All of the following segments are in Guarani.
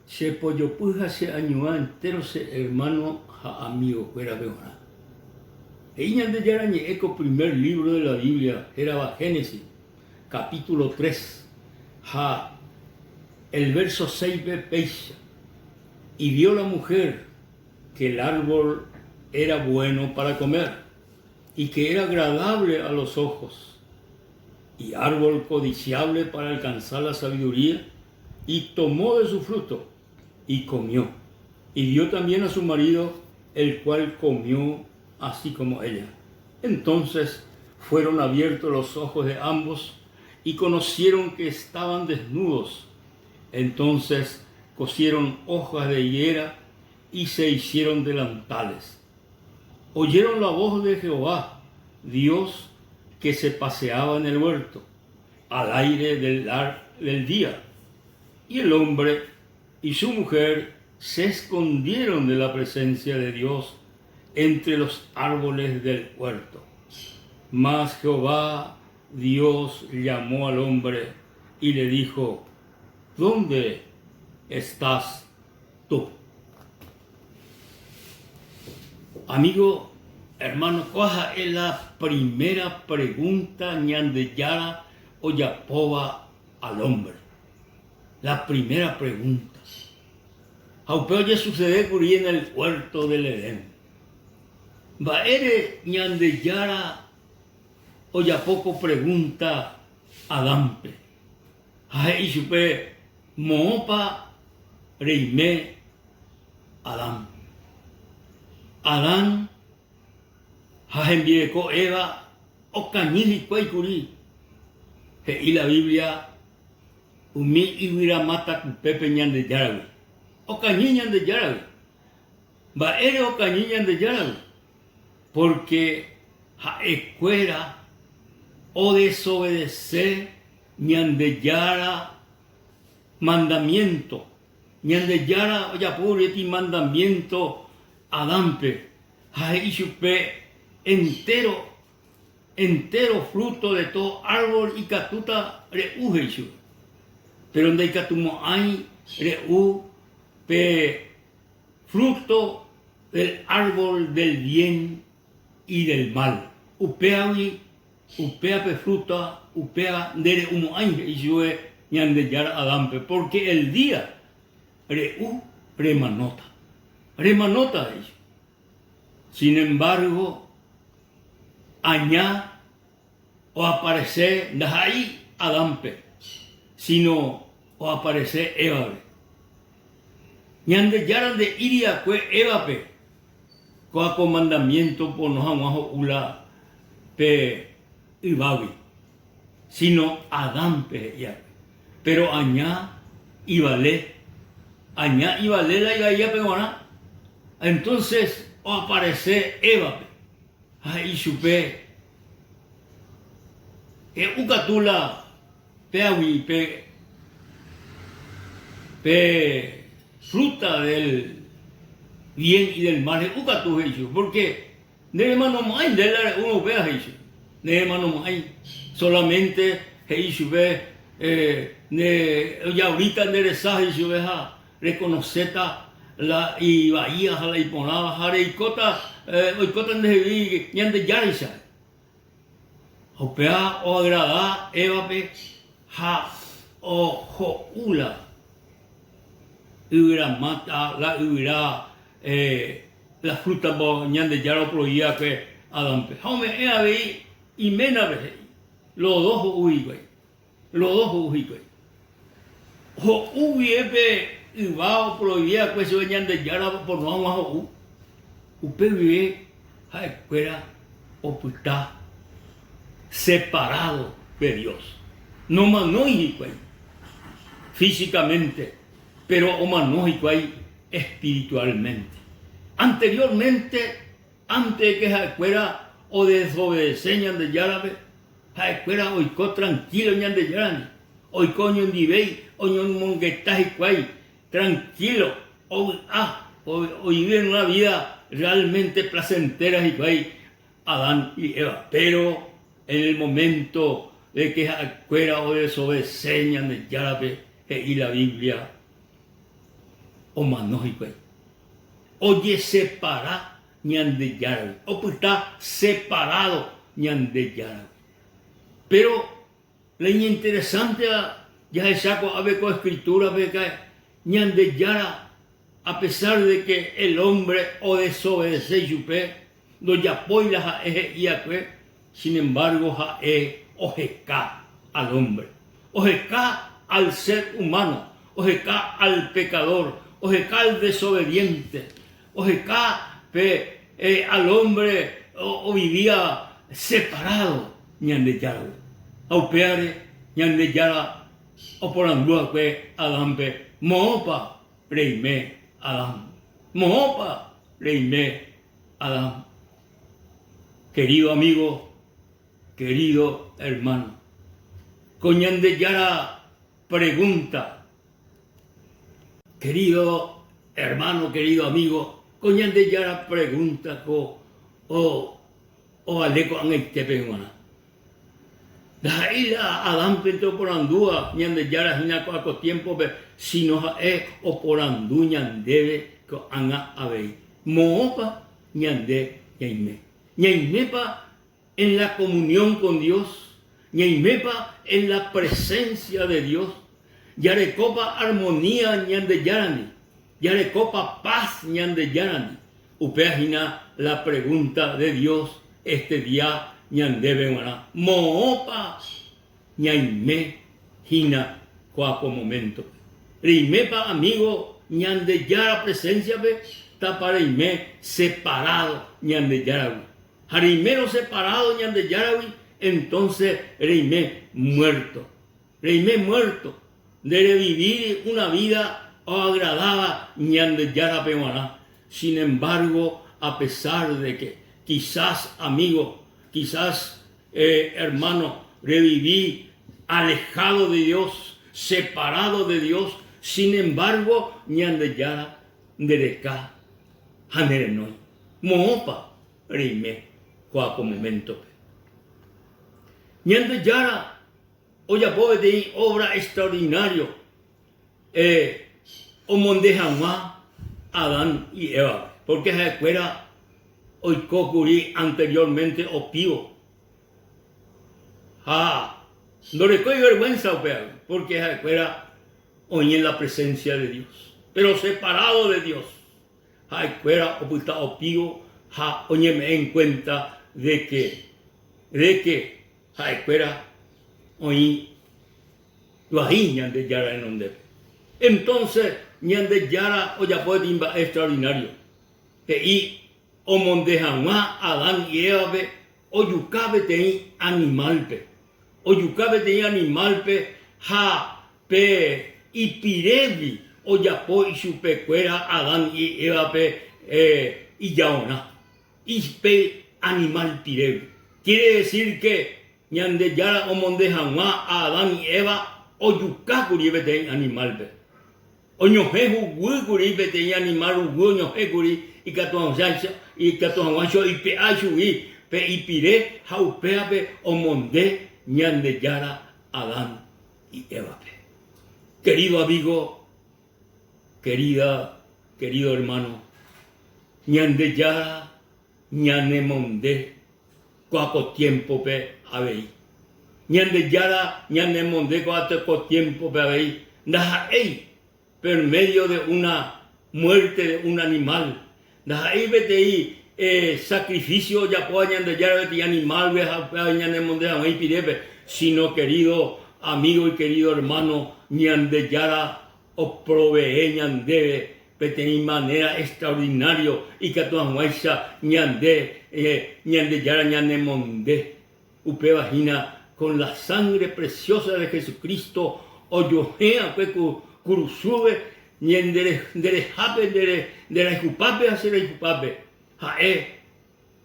Che pojopy ha che añuã entéro che ermáno ha amigokuérape g̃uarã. He'i Ñandejára Ñe'ẽ ko primer lívro de la Biblia hérava Génesis, capítulo tres ha el vérso séispe péicha, Y vio la mujer que el árbol era bueno para comer, y que era agradable a los ojos, y árbol codiciable para alcanzar la sabiduría, y tomó de su fruto, y comió, y dio también a su marido, el cual comió así como ella. Entonces fueron abiertos los ojos de ambos y conocieron que estaban desnudos. Entonces cosieron hojas de higuera y se hicieron delantales. Oyeron la voz de Jehová, Dios, que se paseaba en el huerto, al aire del, del día. Y el hombre y su mujer se escondieron de la presencia de Dios entre los árboles del huerto. Mas Jehová Dios llamó al hombre y le dijo, ¿Dónde estás tú? Amigo, hermano, kóa ha'e la primera pregunta Ñandejára ojapóva al hombre. La primera pregunta. Ha upe ojesucede kuri en el huerto del Edén. Mba'ére Ñandejára ojapo ko pregunta Adánpe? Ha he'i chupe, Moõpa reime Adán? Adán ha hembireko Eva okañy hikuái kuri, he'i la Biblia umi yvyramáta kupépe Ñandejáragui. Okañy Ñandejáragui. Mba'ére okañy Ñandejáragui? Pórke ha'ekuéra odesobedese Ñandejára mandamiénto. Ñandejára ojapo gueteri mandamiénto Adánpe ha he'i chupe entéro entéro frúto de tódo árvol ikatúta re'u he'i chupe. Péro ndaikatumo'ãi re'u pe frúto del árbol del bien y del mal. Upévagui, upéva pe frúta, upéva ndere'umo'ãi he'i chupe Ñandejára Adánpe, pórke el día re'u remanóta. Remanóta he'i chupe. Sin embargo, aña oaparese ndaha'éi Adánpe, síno oaparese Évape. Ñandejára nde'íri va'ekue Évape kóa ko mandamiénto pono hag̃ua ho'u la pe yvágui, síno Adánpe he'i va'ekue. Péro aña ivale, aña ivale la ivaívape g̃uarã, entónses oaparese Évape ha he'i chupe, He'u katu la péagui pe pe fruta del bien y del mal, he'u katu he'i chupe, pórke neremanomo'ãi nde la re'úrõ upéva he'i chupe, neremanomo'ãi, solamente he'i chupe ne ojavríta nde resa he'i chupe ha rekonoséta la ivaíva ha la iporãva ha reikóta oikóta ndehegui Ñandejáraicha. Ha upéva oagrada Évape ha oho'u la yvyra máta, la yvyra, la frúta Ñandejára oproivi va'ekue Adánpe. Ha ome'ẽ avei iménape, he'i, los dos ho'u hikuái. Los dos ho'u hikuái. Ho'u guive pe yva oproivi va'ekue chupe Ñandejára oporno hag̃ua ho'u, upe guive ha'ekuéra opyta separado de Dios. Nomanói hikuái físicamente, péro omano hikuái espiritualmente. Anteriormente, ánte de ke ha'ekuéra odesobedese Ñandejárape, Ha'ekuéra oiko trankílo Ñandejárandi, oiko oñondivéi, oñomongeta hikuái trankílo, ovy'a, ovive en una vida realmente placentera hikuái Adán y Eva. Péro en el momento de ke ha'ekuéra odesobedese Ñandejárape, he'i la Biblia. Omano hikuái. Ojesepara Ñandejáragui, opyta separádo Ñandejáragui. Péro la iñinteresánteva jahecha ko'ápe ko Escritúrape ka'e Ñandejára a pesar de que el hombre odesobedece ichupe, ndojapói la ha'e he'i va'ekue, sin embargo ha'e oheka al hombre. Oheka al ser humano, oheka al pecador, oheka al desobediente, oheka pe al hombre ovivíva separado Ñandejáragui. Ha upévare Ñandejára oporandu va'ekue Adánpe, Moõpa reime Adán? Moõpa reime Adán? Querido amigo, querido hermano, ko Ñandejára pregunta, querido hermano, querido amigo, ko Ñandejára pregunta ko ovale ko'ag̃aitépe g̃uarã. Ndaha'éi la Adánpente oporandúva Ñandejára hína ko'ã ko tiémpope, síno ha'e oporandu ñandéve ko'ág̃a avei. Moõpa ñande ñaime? Ñaimépa en la comunión con Dios? Ñaimépa en la presencia de Dios? Jarekópa armonía Ñandejárandi? Jarekópa paz Ñandejárandi? Upéva hína la pregunta de Dios este día ñandéve g̃uarã. Moõpa ñaime hína ko'ã ko moméntope? Reimépa amigo Ñandejára presencia-pe tapa reime separado Ñandejáragui? Ha reimérõ separado Ñandejáragui, entonce reime muerto. Reime muerto, nde revivíri una vida oagradáva Ñandejárape g̃uarã. Sin embargo, a pesar de que quizás amigo, quizás hermano, revivi alejado de Dios, separado de Dios, sin embargo, Ñandejára ndereka ha nerenói. Moõpa reime ko'ã ko moméntope? Ñandejára ojapo peteĩ obra extraordinario omonde hag̃ua Adán y Évape, pórke ha'ekuéra oiko kuri anteriormente opívo ha ndorekói vergũensa upévagui, pórke ha'ekuéra oĩ en la presencia de Dios, péro separado de Dios, ha'ekuéra opyta opívo ha oñeme'ẽ en cuenta de que, de que Ha'ekuéra oĩ vai Ñandejára renondépe. Entónse Ñandejára ojapo peteĩ mba'e extraordinário. He'i omonde hag̃ua Adán y Évape ojuka peteĩ animálpe. Ojuka peteĩ animálpe ha pe ipirégui ojapo ichupekuéra Adán y Évape ijaorã. Pe animal pirégui. Quiere decir que Ñandejára omonde hag̃ua a Adán y Eva ojuka kuri peteĩ animálpe. Oñohẽ huguy kuri peteĩ animal ruguy oñohẽ kuri ikatu hag̃uáicha oipe'a ichugui pe ipire ha upévape omonde Ñandejára Adán y Évape. Querido amigo, Querida, querido hermano, Ñandejára ñanemonde ko'a ko tiémpope avei. Ñandejára ñanemonde ko'a ko tiémpope avei, ndaha'éi per medio de una muerte de un animal, ndaha'éi peteĩ sacrificio ojapóva Ñandejára peteĩ animal-gui ha upéva ñanemonde hag̃ua ipirépe, sino querido amigo y querido hermano, Ñandejára Oprovee ñandéve peteĩ manera extraordinario ikatu hag̃uáicha ñande Ñandejára ñanemonde. Upéva hína con la sangre preciosa de Jesucristo ojohẽ va'ekue ku kurusúpe nderehápe, nderayhupápe ha che rayhupápe. Ha'e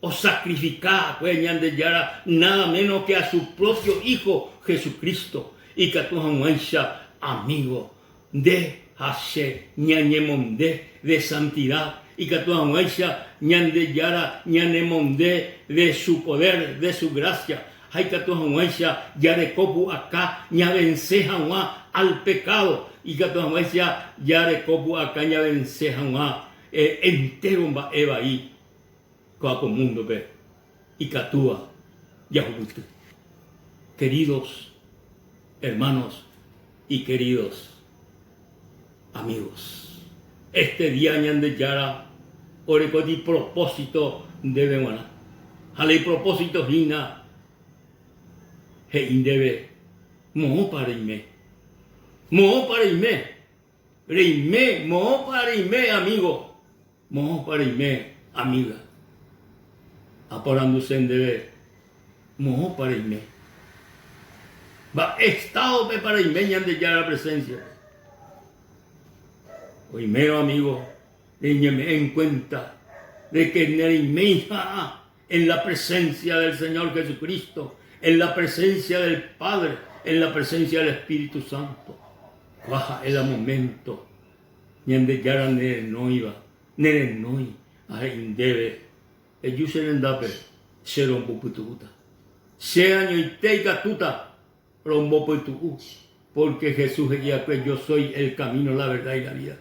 Osakrifika va'ekue Ñandejára nada menos que a su propio Hijo Jesucristo, ikatu hag̃uáicha amigo nde ha che ñañemonde de santidad, ikatu hag̃uáicha Ñandejára ñanemonde de su poder, de su gracia. Ha ikatu hag̃uáicha jareko pu'aka ñavense hag̃ua al pekádo, ikatu hag̃uáicha jareko pu'aka ñavense hag̃ua entéro mba'e vai kóa ko múndope ikatúva jahupyty. Queridos hermanos y queridos amigos, este día Ñandejára orekóti propósito ndéve g̃uarã. Ha la ipropósito hína he'i ndéve, Moõpa reime? Moõpa reime? Reime, moõpa reime, amigo? Moõpa reime, amiga? Aporanduse ndéve, moõpa reime? Mba'e estado-pepa reime Ñandejára presencia-pe? Oimérõ, amigo, reñeme'ẽ en cuenta de que nereimeiha en la presencia del Señor Jesucristo, en la presencia del Padre, en la presencia del Espíritu Santo. Kóa ha'e la momento Ñandejára nerenóiva, nerenói ha he'i ndéve, Eju che rendápe, che rombopytu'úta. Che añoite ikatúta rombopytu'u, pórke Jesús he'i va'ekue, Yo soy el camino, la verdad y la vida.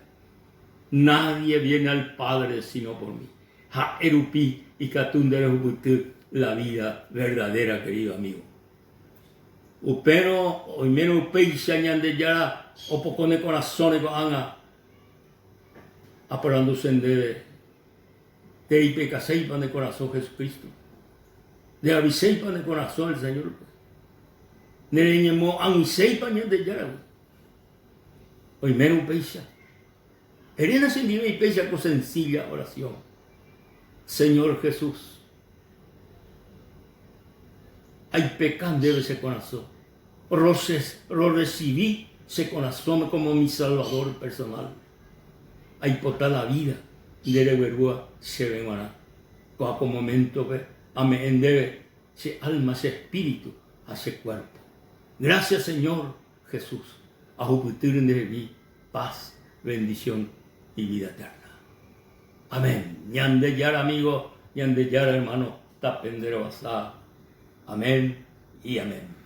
Nadie viene al Padre sino por mí. Ha'e rupi ikatu nde rehupyty la vida verdadera, querido amigo. Upérõ oimérõ upéicha Ñandejára opoko ne korasõre ko'ág̃a, aporanduse ndéve, Ndereipekaséipa ne korasõ Jesucristo? Ndeaviséipa ne korasõ el Señor-pe? Nereñemo'ag̃uiséipa Ñandejáragui? Oimérõ upéicha, eréna chendive ipéicha ko sencilla oración, Señor Jesús, aipeka ndéve che korasõ, rorresivi che korasõme como mi Salvador personal. Aipota la vida nde reguerúva chéve g̃uarã. Ko'ã ko momento-pe ame'ẽ ndéve che alma, che espíritu ha che cuerpo. Gracias Señor Jesús, ahupytýre ndehegui paz, bendición y vida eterna. Amén. Ñandejára amigo, Ñandejára hermano, tape nde rovasa. Amén y amén.